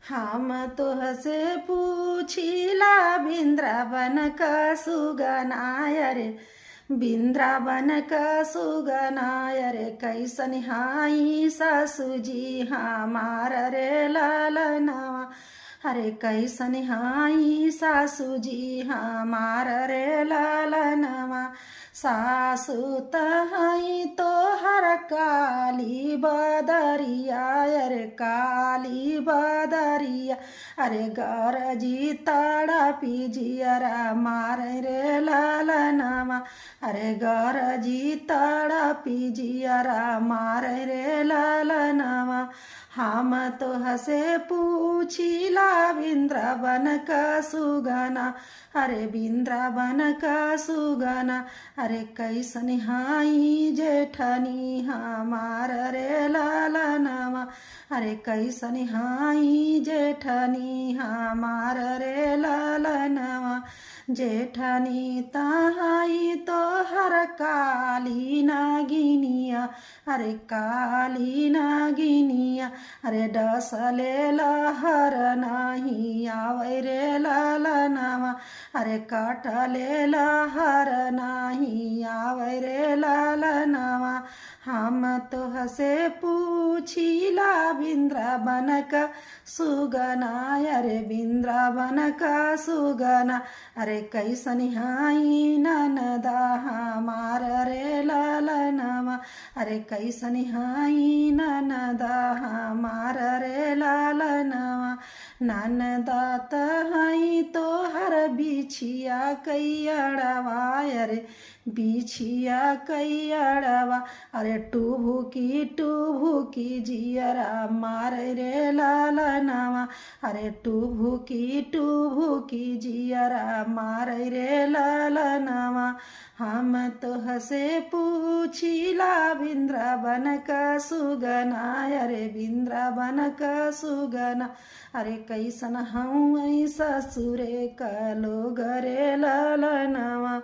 हम तोहसे पूछिला बिंद्रावन का सुगना, अरे बिंद्रावन का सुगना, अरे कैसन हाई सासुजी हमार रे लालनवा, अरे कैसन हाई सासुजी हमार रे लालनवा। सासु तहाई तोहर काली बदरिया, अरे काली बदरिया, अरे गरजी तड़पी जियरा मार रे लालनवा, अरे गरजी तड़पी जियरा मार रे लालनवा। हम तो हसे पूछिला बिंद्रावन का सुगना, अरे बिंद्रावन का सुगना, अरे कैसन हाई जेठनी हमार रे लालनवा, अरे कैसन हाई जेठनी हमार रे लालनवा। जेठनी तहाई तोहर काली नागिनिया, अरे काली नागिनिया, अरे डसले लहर नाही आवे रे लालनवा, अरे काटले लहर नाही आवे रे लालनवा। हम तो हसे पूछिला बिंद्रावन का सुगना, अरे बिंद्रावन का सुगना, अरे कैसन हाई ननदा हमार रे लालनवा, अरे कैसन हाई ननदा हमार रे लालनवा। ननदा तहाई तोहर बिछिया कैयड़वा, अरे बिछिया कैयड़वा, अरे टुभुकी जियरा मार रे लालनवा, अरे टुभुकी टुभुकी जियरा मार रे लालनवा। हम तो हसे पूछिला बिंद्रावन का सुगना, अरे बिंद्रावन का सुगना, अरे कैसन हूँ ससुरे का लोग रे लालनवा।